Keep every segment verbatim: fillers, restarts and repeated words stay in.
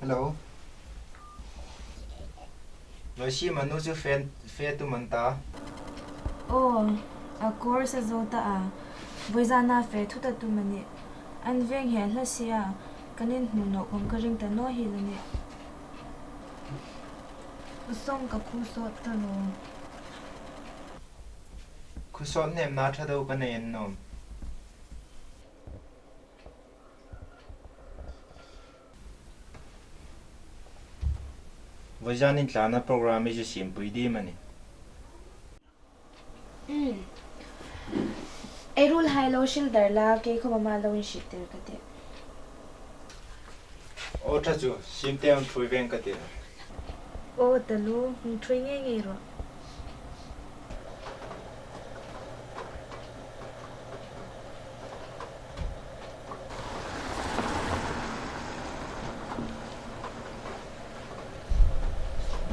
Hello. Vawisun Manu chu fe, fe tum an ta. Aw, a course a zo ta a. Vawizana fe thut a tum a nih. An veng hi a hla si a. Kan inhmu nawk ang ka ring ta naw hi la nih. Usong ka khu sawt ta lo. Khu sawt hnemna ṭha deu ka nei an nawm. Vawizan inthlana program i zu simpui ding am a nih? Um. Ei ruolhai lo sil dar la, kei khawm ama lo inhriettir ka tih. Aw ṭha chu, sim te hung ṭhuoi veng ka tih. Aw taluo, hung ṭhuoi ngei ngei rawh.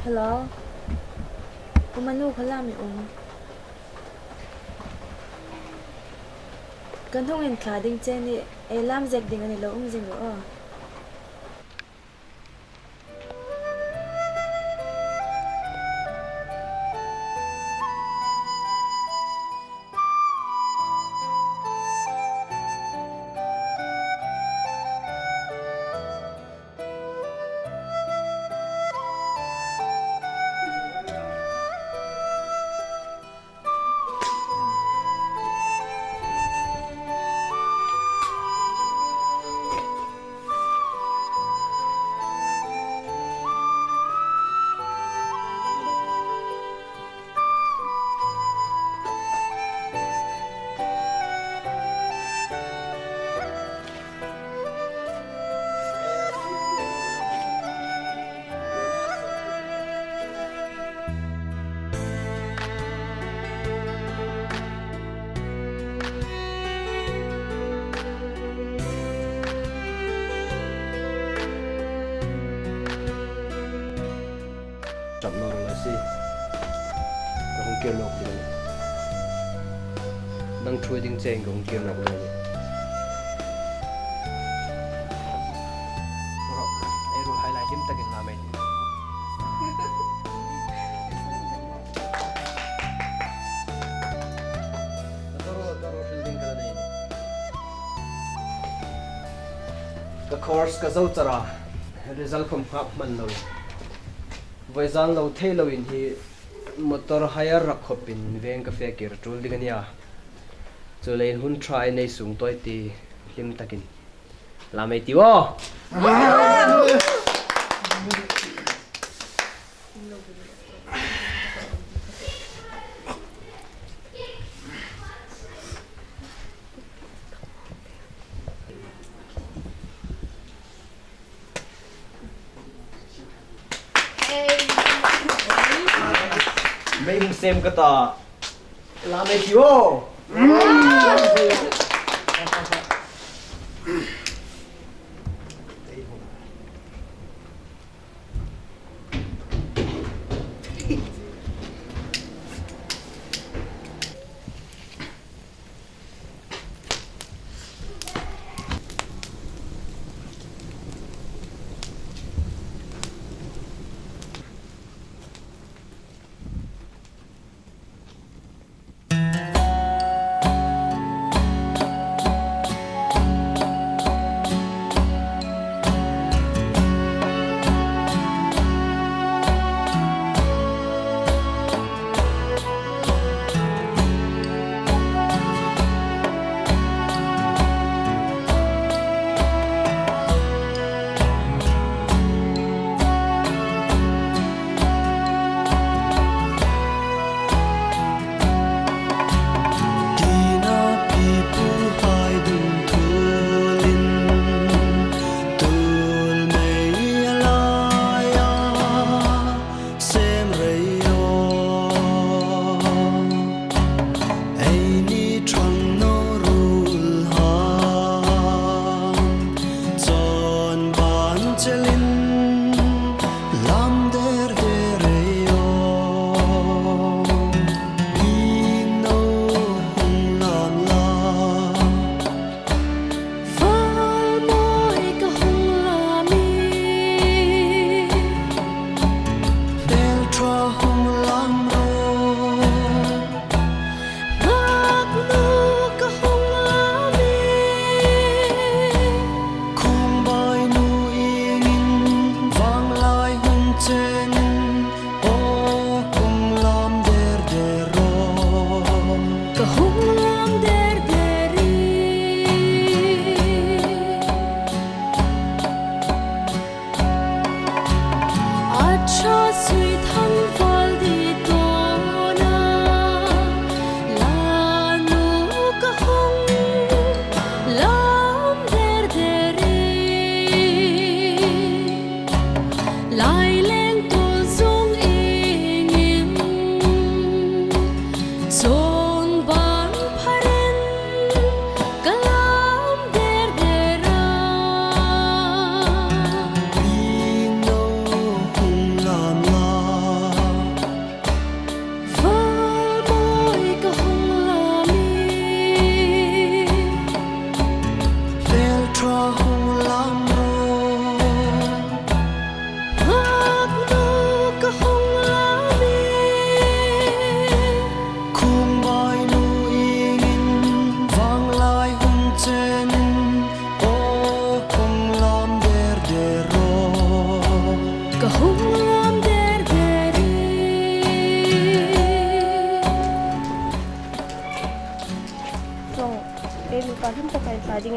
Hello. U Manu, kha lam i um? Kan hung inthla ding che a nih, ei lam zek ding a ni lo, um zing rawh aw. Ṭap naw ro la si. Ka hung kir nawk ding a nih. Nang ṭhuoi ding chein ka hung kir nawk ding a nih. Ro, ei ruolhai lai hlim takin lam ei ti. Ka toro, toro hril ding ka la nei. Ka course ka zo char a, result khawm nghak hman lo. Vawizan lo thei loin hi motor hire rak khawpin veng ka fe kir tul ding a nia. Chuleiin hun ṭha ei nei sung tawi ti hlim takin lam ei ti u aw. Mei hung sem ka ta. Lam ei ti u aw.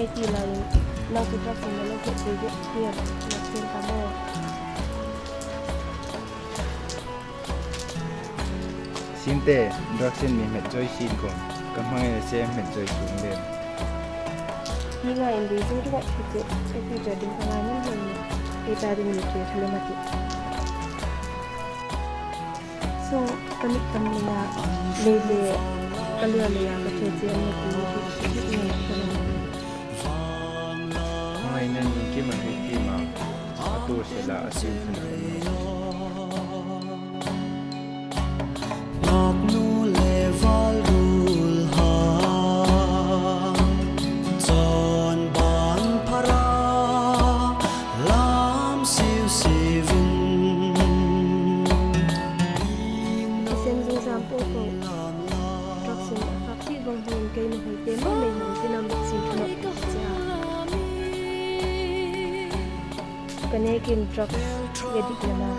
Ei ti lai, nang chu drugs-in a lo hmet ve ve, ti a, na chen ka maw. Simte, drugs-in mi hmet zawi sin khom, ka hmangai se hmet zawi tum le. Hi nga in dei zing ringawt hi chu, ei future ding ka ngai ngam ngam ni. Ei ta ding ni chu thale ma ti. So, ka mit tam le na, le le, ka lua le ya, ka che che an na ti, ti, ti, ti, ti, ti, ti. Hmangai nan min kim a hriet ti ma, a tu se la a sim khan a kan ni. Ngaknu le val rul ha, chon ban phara, lam siu siuvin. Thisen zung zam po po. Drugs-in a fak si vong hin kei nu hoi te mai mai hin tin am sin thano cha. Ka nekin drugs addict lama.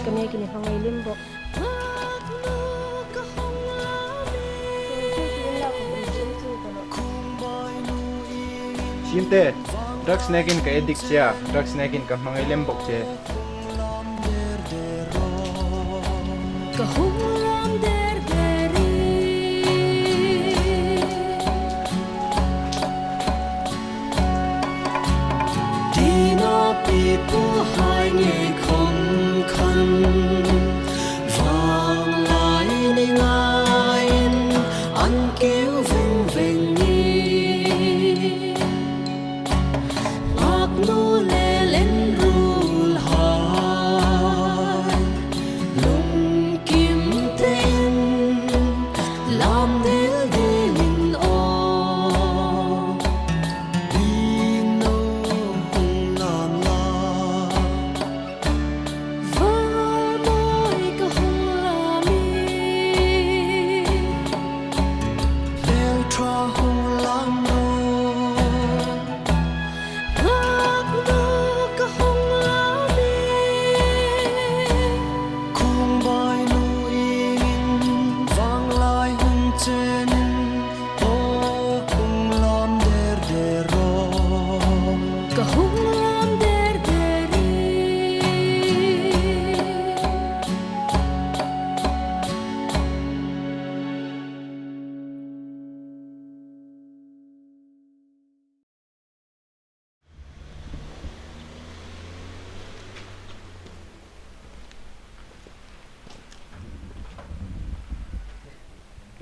Ka nekin i hmangai lem bok. Simte, drugs nekin ka addict che a, drugs nekin ka hmangai lem bok che. Ka hung lam der der i. Tina pipu hai ngei khom khan, vang lai ni ngaiin an keu veng veng ni. Ngaknu le len rul hai, lungkim tein lam dil dilin aw. Dino hung lam la. Val mawi ka hung lam i. Vel tha hung lam lo. Ngaknu ka hung lam i. Khum bai nu in vang lai hung chen in. Aw, hung lam der der ro. Ka hung lam der der i.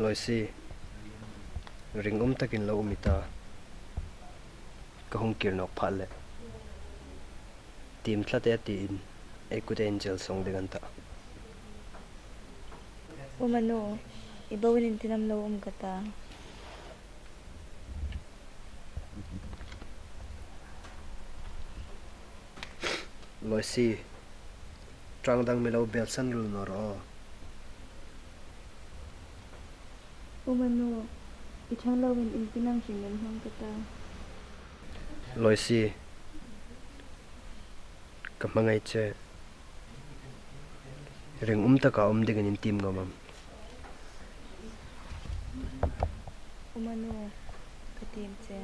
Loisi, ringum takin lo um i ta. Ka hung kir nawk phah le. Tiem tlat e tiin, ei kut ei inchel sawng ding an ta. U Manu, i bo in tin am lo um ka ta. Loisi, ṭang dang mi lo belsan rul naw ro. U Manu, i ṭhang loin in tin am hring in hmang ka ta. Loisi, ka hmangai che. Ringum taka um dingin in tiem ngam am? U Manu, ka tiem che.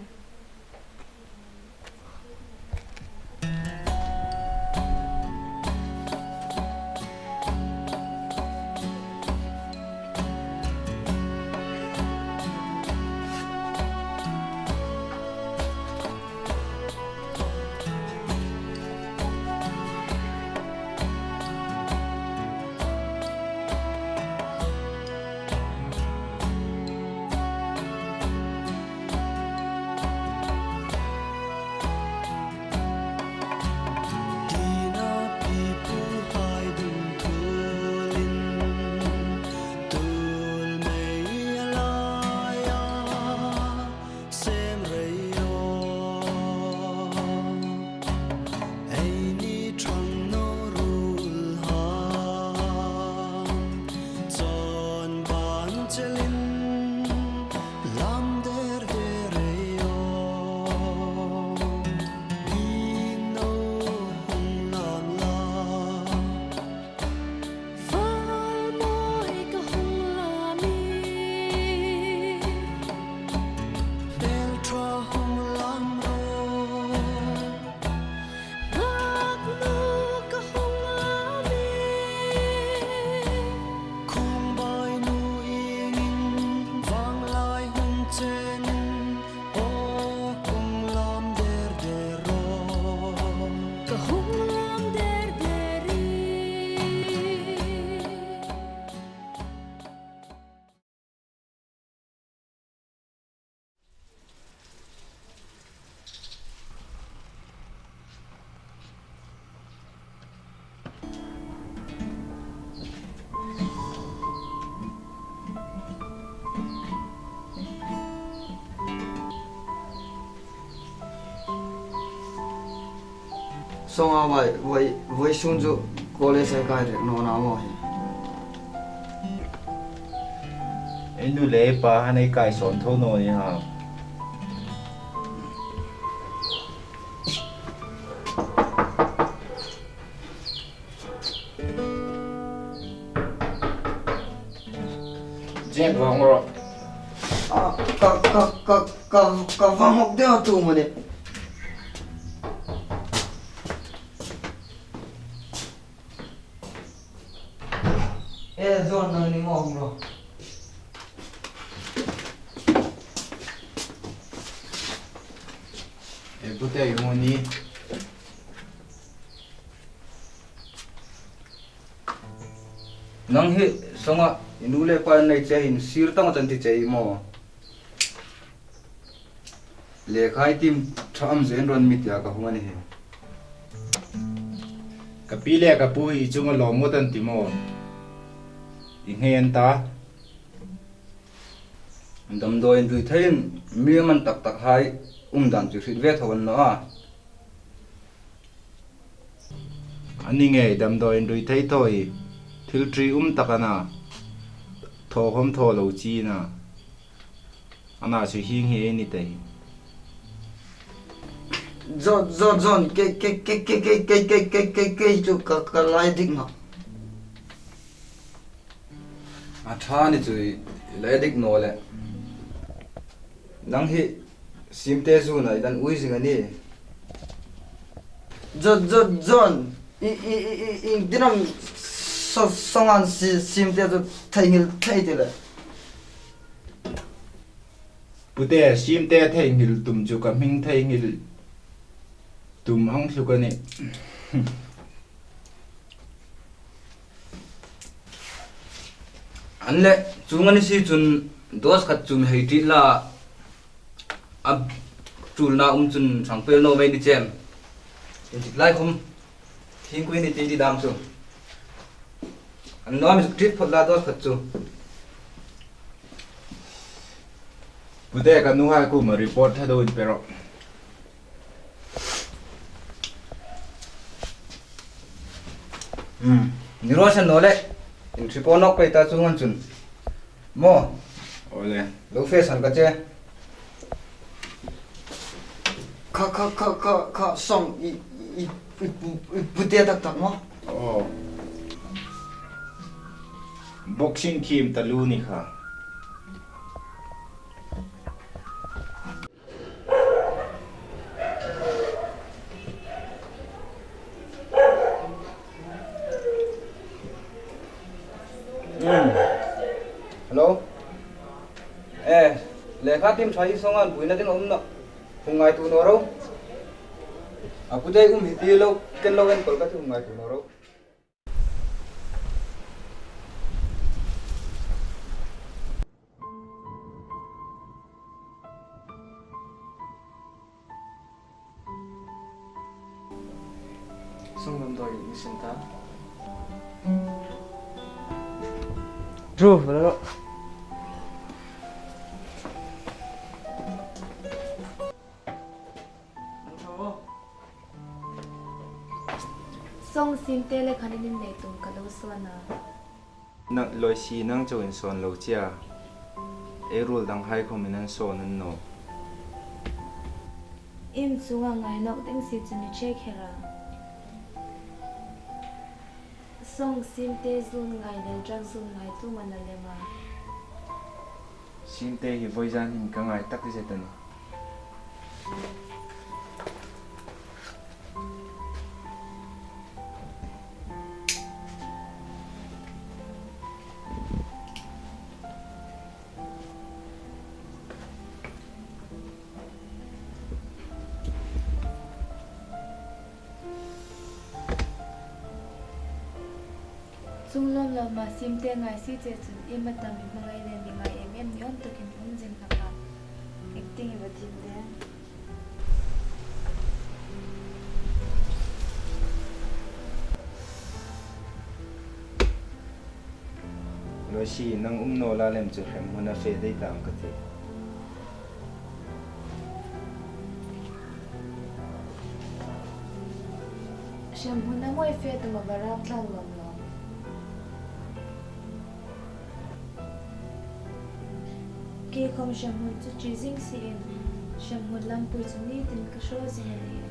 Song a vai, vai, vai sun chu college ei kai rek naw na maw hi. Ei nu le pa han ei kai sawn tho naw ni ha. Jane, vawng ro. A, ka, ka, ka, ka, ka vawng hok deu tu mani. E, John, nang ni maw hung ro. E, pute i hmu ni. Nang hi Songa i nu le pa nei che hin sir tang chan ti che i maw. Lekha ei tiem ṭha am zen ron mi tia ka hung a ni hi. Ka pi le ka pu hi i chunga lawm ngawt an ti maw. I nghei an ta. Damdawi inrui theiin mi a man tak tak hai um dan chu hriet ve tho an naw a. A ni ngei, damdawi inrui thei thaw hi thil ṭi um tak a na, thaw khawm thaw lo chi a na. Ana chu hieng hi ei ni tei. John, John, John, ke, ke chu ka, ka lai dik nawh. A ṭha ni chu i lai dik naw le. Nang hi Simte zuna i dan ui zing a ni. John, John, John, i, i, i, i, i, dinam so, Songan si, Simte chu theinghil thei ti le. Pute, Simte theinghil tum chu ka hming theinghil tum ang thluk a nih. An le, chuong a ni si chun dose khat chu mi hei ṭi la, a ṭulna um chun ṭhang pel naw mei ni chem. Inṭi lai khawm. Thingkui ni ti ti dam chu. An nawm zuk ṭi phawt la dose khat chu. Pute, ka nuhai kuoma report ṭha deuin pe rawh. Hmm. Ni raw se naw le. Inhriet pawh nawk pei ta chuong an chun. Maw. Awle. Lo fe san ka che. Kha, kha, kha, kha, kha, Song, i, i, i, i pu, i pute tak tak maw. Oh. Boxing khiem ta lu ni kha. Hmm. Hello? Eh, lekha tiem ṭha hi Songan buoina ding a um nawh. Hung ngaituo naw ro. A pute um hi ti lo, ken lo en kol ka ti, hung ngaituo naw ro. Song lam doi ni sin ta. True, bro. Song, Simte le khan in nei tum ka lo sawn a. Nang, Loisi, nang chauh in sawn lo che a. Ei ruol dang hai khawm in an sawn an naw. Im chunga ngai nawk ding si chu ni che kher a. Song, Simte zun ngai le drug zun ngai tu am a na lem a. Simte hi vawizan hin ka ngai tak zet a nih. Chuong lawm lawma Simte ngai si che chun, i ma tam i hmangai le mi ngai em em ni awm takin um zing hlak a. Acting i va thim de. Loisi, nang um naw la lem chu hremhmuna fe dai tang ka ti. Hremhmun a ngawi fe tum a va râp tlang lawm lo. Kei khawm hremhmun chu ṭi zing sien, hremhmun lampui chu ni tin ka hraw zing a nih.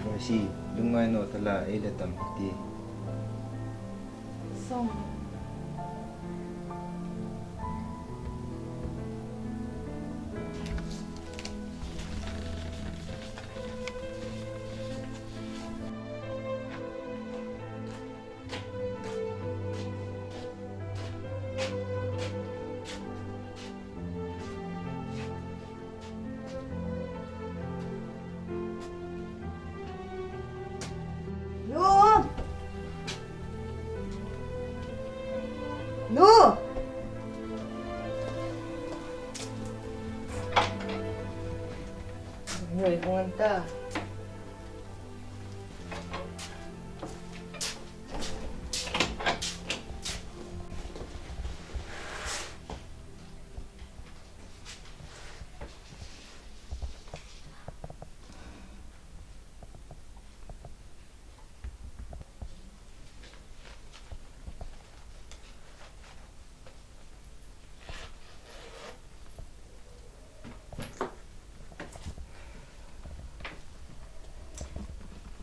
Boisi, lungngai naw ta la, ei la tam ti. Song. Nu! Nu! Ngoi hung an ta.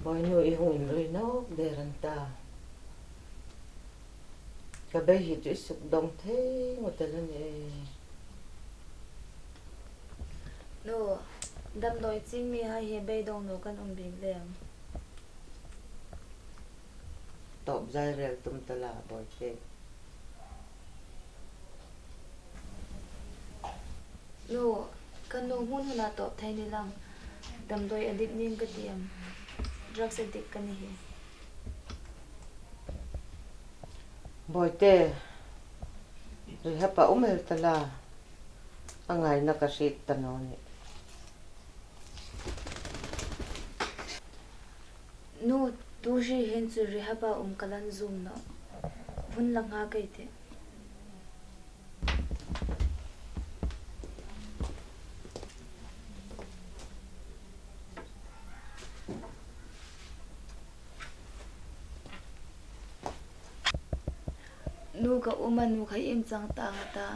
Bawinu, i hung inrui nawk der an ta. Ka bei hi chu i suk dawng thei ngawt el a nih. Nu, damdawi ching mihai hi beidawng naw kan um bik lem. Tawp zai rel tum ta la, Bawite. Nu, ka nu hmun huna tawp thei ni lang. Damdawi addict ning ka ti am. Drugs addict ka ni hi. Bawite, rehab-a um el ta la. A ngaina ka hriet ta naw nih. Nu, tu hri hin chu rehab-a um ka lan zum nawh. Hun la nghak ei tih. Nu, ka um a, nu kha iem chang ta nga ta.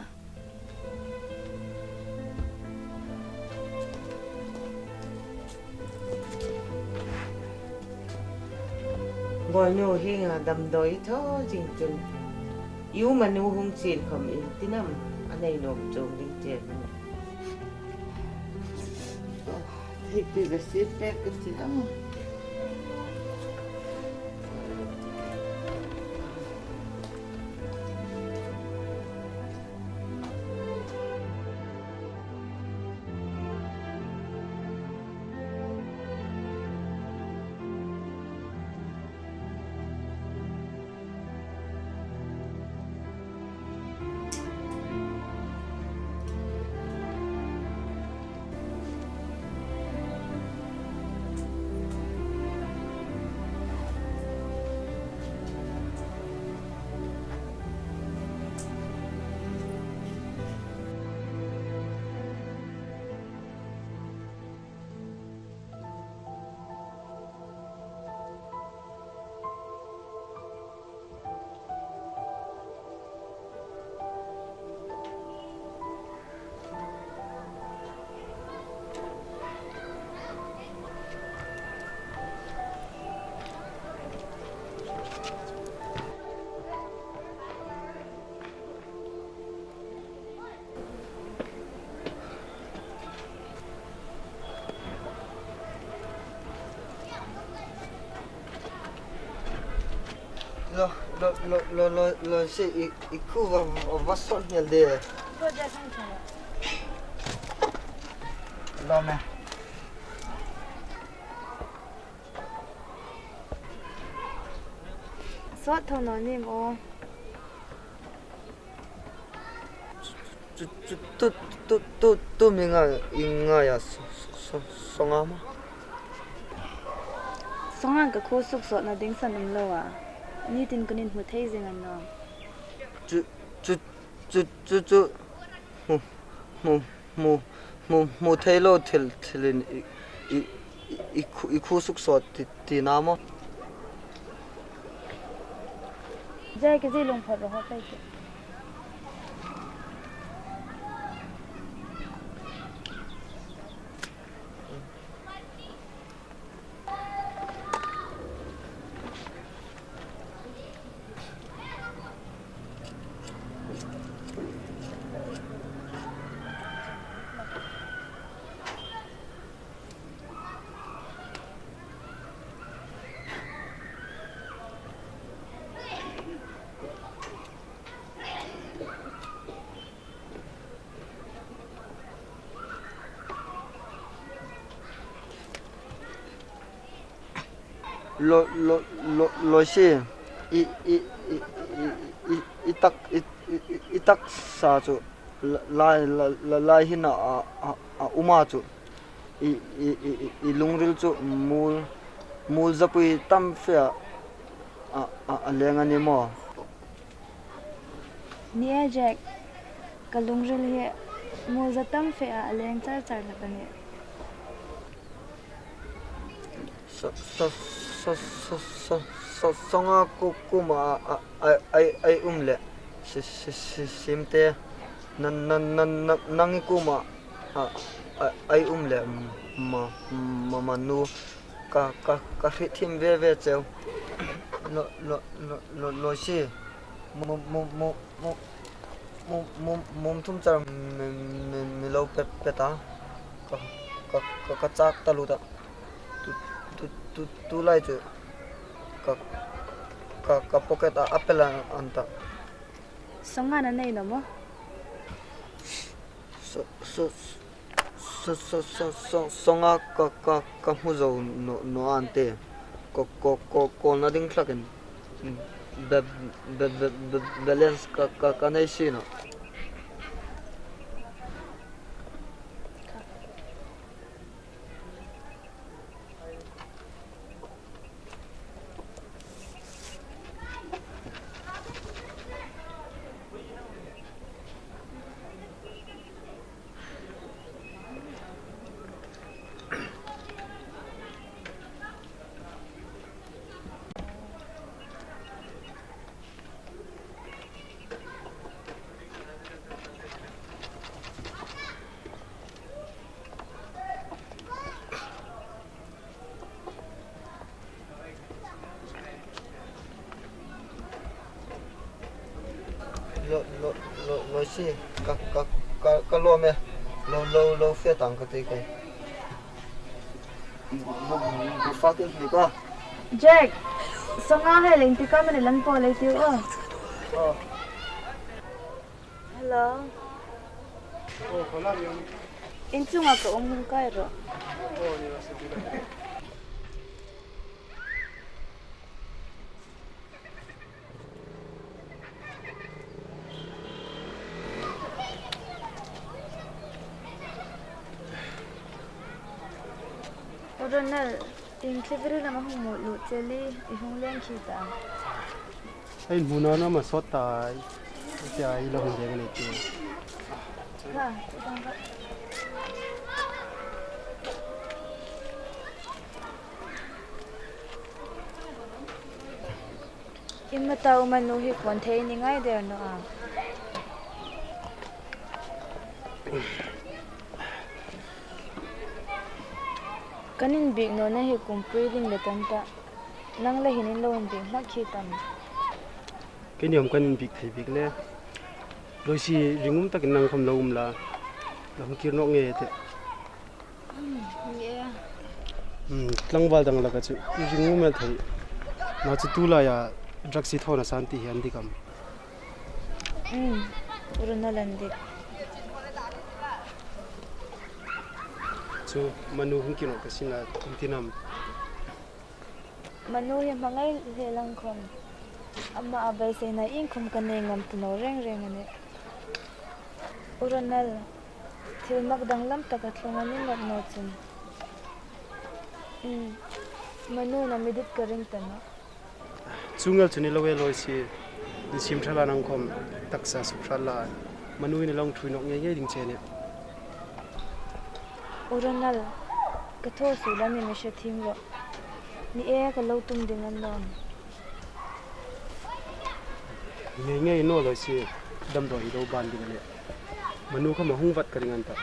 Bawinu, hienga damdawi i thaw zing chun i um a, nu hung chil khawm ieng tin am a nei nuom chuong ding che. Theipi ve sien pek ka ti lo. Lo, lo, lo, lo, lo, lo, si, i, i khu va, va, va sot nghel de. Lo me. Sot tho naw nim aw. Chu, chu, tu, tu, tu, tu mi nga, i nga ya, so, so, so, so nga ma. So nga ka khu suk sot na ding san um lo a. Ni tin kunin hmu thei zing an naw. Chu, chu, Chu, chu, chu, hmu, hmu, hmu, hmu, hmu thei lo thil, thilin i, i, i, i khu, i khu suk sawt ti, ti na maw? Jai ke ji lung phot ro ho pai ke. Lo, lo, lo, Loisi, i, i, i, i, i, i tak, i, i, i, i taksa chu la, la, la, la, lai hin a, a, a, a um a chu. I, i, i, i, i lungril chu mul, mul zapui tam fe a, a, a, a leng a ni maw? Ni e Jack, ka lungril hi mul za tam fe a, a leng char char hlak a nih. Sa, sa, Songa ku, kuoma a, a, a, a, a um le. Si, si, si, sim te. Nan, nan, nan, nan, nang i kuoma a, a, a um le. Ma, ma, Manu. Ka, ka, ka hriet thiem ve ve cheu. Lo, lo, lo, lo, Loisi. Mu, mu, mu, mu, mu, mu, mum thum char mi, mi, mi lo pe, pe ta. Ka, ka, ka, ka chak ta lu ta. Tu, tu, tu, tu lai chu. Ka, ka, ka pocket a, a pel an ta. Songa na nei naw maw? So, so, so, so, so, so, Songa ka, ka, ka hmu zo naw, naw an te. Ko, ko, ko, ko na ding thlakin. Be, be, be, be, balance ka, ka, ka nei si naw. Lo, lo, lo, Loisi, ka, ka, ka, ka lawm e. Lo, lo, lo fe tang ka ti kai. Bu, bu, bu, bu fa kin ni ka. Jack, Songa hai leng ti ka mani lan po lei ti o. Oh. Hello. Oh, hello, Liam. In chunga ka um hung kai ro. Oh, ni la se ti la. O Ronald, in thliviril lama hung mu lu cheli, i hung leng khi ta. Ei hmuna na ma sot tai. Tia i lo hung leng ni ti. Ha, in ma tau Manu hi kon thei ni ngai der naw a. Kan inbiek nawna hi kumpui ding le tam ta. Nang le hin in lo inbiek hmak khi tam. Keini khom kan inbiek thei bik le. Loisi ringum takin nang khom lo um la. Lo hung kir nawk nge te. Hmm, tlangval dang laka chu ringum el thei. Na chu tu laia drugs hi thawna san ti hi an dik am? Hmm, runa lan dik. Chu Manu hung kir nawk ka sina tin am? Manu hi hmangai hle lang khom. Ama a beiseina iengkhom ka nei ngam ta naw reng reng a nih. U Ronald, thil mak danglam taka thlung a ni nawk naw chun. Um, Manu na mi dit ka ring ta nawh. Chu ngal chu ni lo e Loisi. Insiem ṭha la, nang khawm taksa suk ṭha la. Manu in a lo ṭhuoi nawk ngei ngei ding che a nih. U Ronald, ka thaw suol a ni mi hre thiem rawh. Ni e, ka lo tum ding a ni nawm. Ngei ngei naw lo si, damdawi hi lo ban ding a nih. Manu khawm a hung vat ka ring an ta.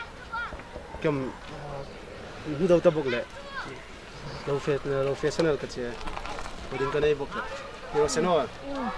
Khawm, ah, hmu deu ta bawk le. Lo fe-, lo fashion el ka che. Ko ding ka nei bawk le. Ni raw se naw. Mm.